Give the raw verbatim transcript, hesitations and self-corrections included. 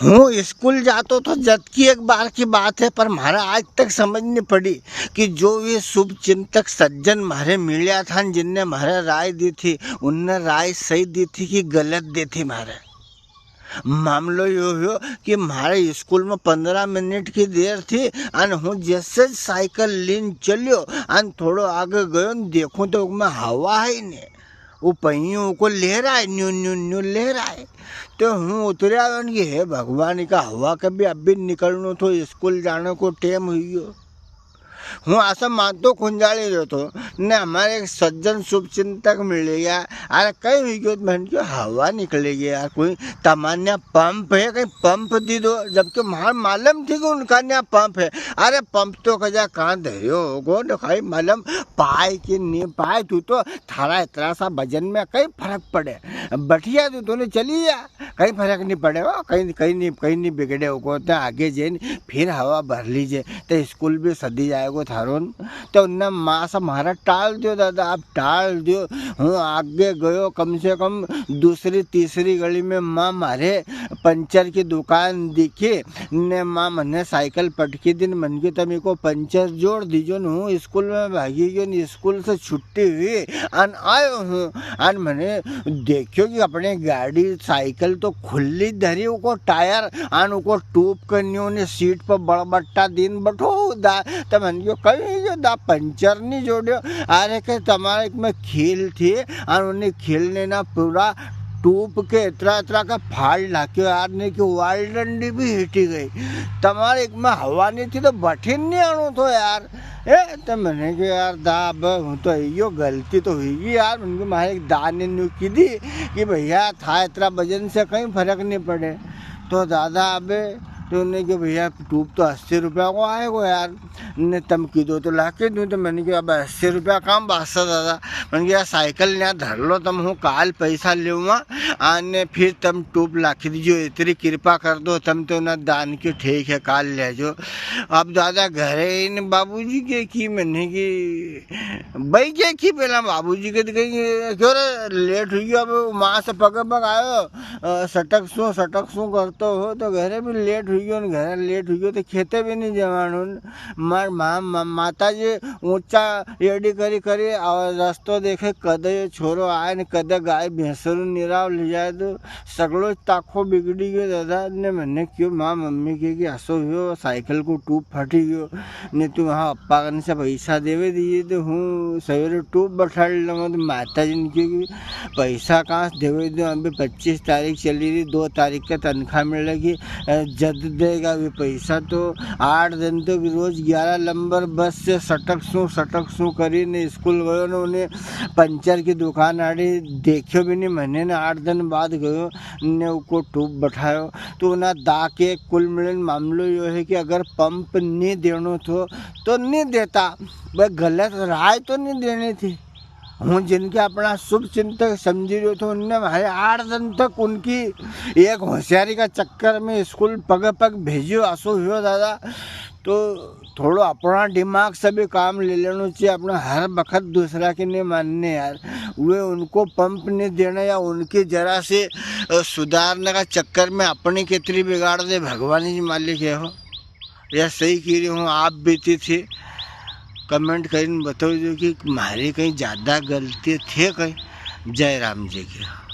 हूँ स्कूल जातो तो जद की एक बार की बात है, पर म्हारा आज तक समझ नी पड़ी कि जो वे शुभ चिंतक सज्जन म्हारे मिल्या था न, जिनने म्हारे राय दी थी, उनने राय सही दी थी कि गलत दी थी म्हारे। मामलो यो हुयो कि म्हारे स्कूल में पन्द्रह मिनट की देर थी, अन हूँ जैसे ज साइकिल लीन चल्यो, अन थोड़ो आगे गयो न, देखूँ तो उकमें हवा है ही नी। वो पहियो उको लहराए, न्यू, न्यू, न्यू लहराए। तो हूँ उतर्या आयो न कि हे भगवान, इका हवा के भी अभी निकलनो थो, स्कूल जाने को टेम हुई गयो। हूँ आसा माथो खुंजाली रह्यो थो, ने हमारे एक सज्जन शुभचिंतक मिली गया। अरे, कई हुई गयो? तो मैंने कहा, हवा निकली गई यार, कोई तमान्या पंप है, कई पंप दी दो। जबकि म्हारे मालम थी कि उनका न्या पंप है। अरे, पंप तो कजा कां धर्यो होगो, न कई मालम पाए कि नी पाए। तू तो थारा इतरा सा वजन में कई फरक पड़े, बठिया तू तो नी चली जा, कई फरक नी पड़े हो, कई, कई नी, कई नी बिगड़े होगो। तो आगे जई न फिर हवा भर लीजे, तो स्कूल भी सदी जाएगो थारो न। तो उनने माँ से म्हारा टाल दियो दादा, अब टाल दियो। हूँ आगे गयो, कम से कम दूसरी, तीसरी गली में माँ म्हारे पंचर की दुकान दिखी, ने माँ मने साइकिल पटकी दी न, मने की, "तम इको पंचर जोड़ दीजो न, हूँ स्कूल में भागी गयो न, स्कूल से छुट्टी हुई अन आयो हूँ।" अन मने देख्यो कि अपने गाड़ी, साइकिल तो खुली धरी, उको टायर अन उको ट्यूब कन्यो ने सीट पर बड़बट्टा दी न बठो दा। तो मने क्यो, "कई जो दा पंचर नी जोड़्यो?" अरे के, "तमारे में खील थी अन उन्हें खील ने ना पूरा ट्यूब के इतरा इतरा का फाड़ लाख्यो यार, ने कि वाल डंडी भी हिटी गई। तमारे में हवा नी थी तो बठीन नी आणो थो यार।" ए, तो मने क्यो, "यार दा, अब हूँ तो यो गलती तो हुई गई यार।" उनके मारे एक दा ने न्यू की दी कि भैया, था इतरा वजन से कई फरक नी पड़े। तो दादा, अब तो उनने क्यो, "भैया, ट्यूब तो अस्सी रुपया को आएगो यार, ने तम की दो तो लाके दूँ।" तो मने क्यो, "अब अस्सी रुपया काम बासा दादा।" मने क्यो, "यार, साइकिल यहाँ धर लो तम, हूँ काल पैसा लेऊँगा, अने फिर तम ट्यूब लाखी दीजो, इतरी कृपा कर दो तम तो ना दान की, ठीक है, काल ले जो।" अब दादा घरे इन बाबूजी के की, मने की, भाई के की, पहला बाबूजी के तो कही, "क्यों रे, लेट हुई गयो?" अब माँ से पगे पग आयो, अ, सटक सू, सटक सू करतो हो, तो घरे भी लेट हुई गयो न, घरे लेट हुई गयो, तो खेते भी नी जवान हो न। मार माँ, मा-, माता जी ऊंचा एड़ी करी करी और रस्तो देखे, कदे यो छोरो आए न, कदे गाय भैंसरू निराव ले जाए, तो सगलो ताको बिगड़ी गयो दादा। ने मने क्यो, माँ मम्मी के कि असो हुयो, साइकिल को ट्यूब फटी गयो, ने तू वहाँ अप्पा कन से पैसा देवे दिए, तो हूँ सवेरे ट्यूब बठाड़ लूँगा। तो माता जी ने क्यो कि पैसा कहाँ से देवे दो, अभी पच्चीस तारीख चली रही, दो तारीख का तनख्वाह मिलेगी, अ, जद देगा वे पैसा। तो आठ दिन तक रोज ग्यारह नंबर बस से सटक सू, सटक सू करी ने स्कूल गयो ने, उन्हें पंचर की दुकान आड़ी देख्यो भी नी मने, ने आठ दिन बाद गयो ने उको ट्यूब बठायो। तो उना दा के कुल मिलन मामलो यो है कि अगर पंप नी देनो थो, तो नी देता, भाई गलत राय तो नी देनी थी। हूँ जिनके अपना शुभ चिंतक समझी रह्यो थो, उनने भाई आठ दिन तक उनकी एक होशियारी का चक्कर में स्कूल पग पग भेजियो, असो हुयो दादा। तो थोड़ो अपना दिमाग से भी काम ले लेनो चाहिए, अपना हर बखत दूसरा के नी मानने यार। वे उनको पंप नी देना या उनके जरा से, अ, सुधारने का चक्कर में अपनी कितरी बिगाड़ दे, भगवान ही मालिक है हो। या सही की रही हूँ, आप बीती थी, comment करीने बताओ जो कि म्हारी कई ज्यादा गलती थे कई। जय राम जी की।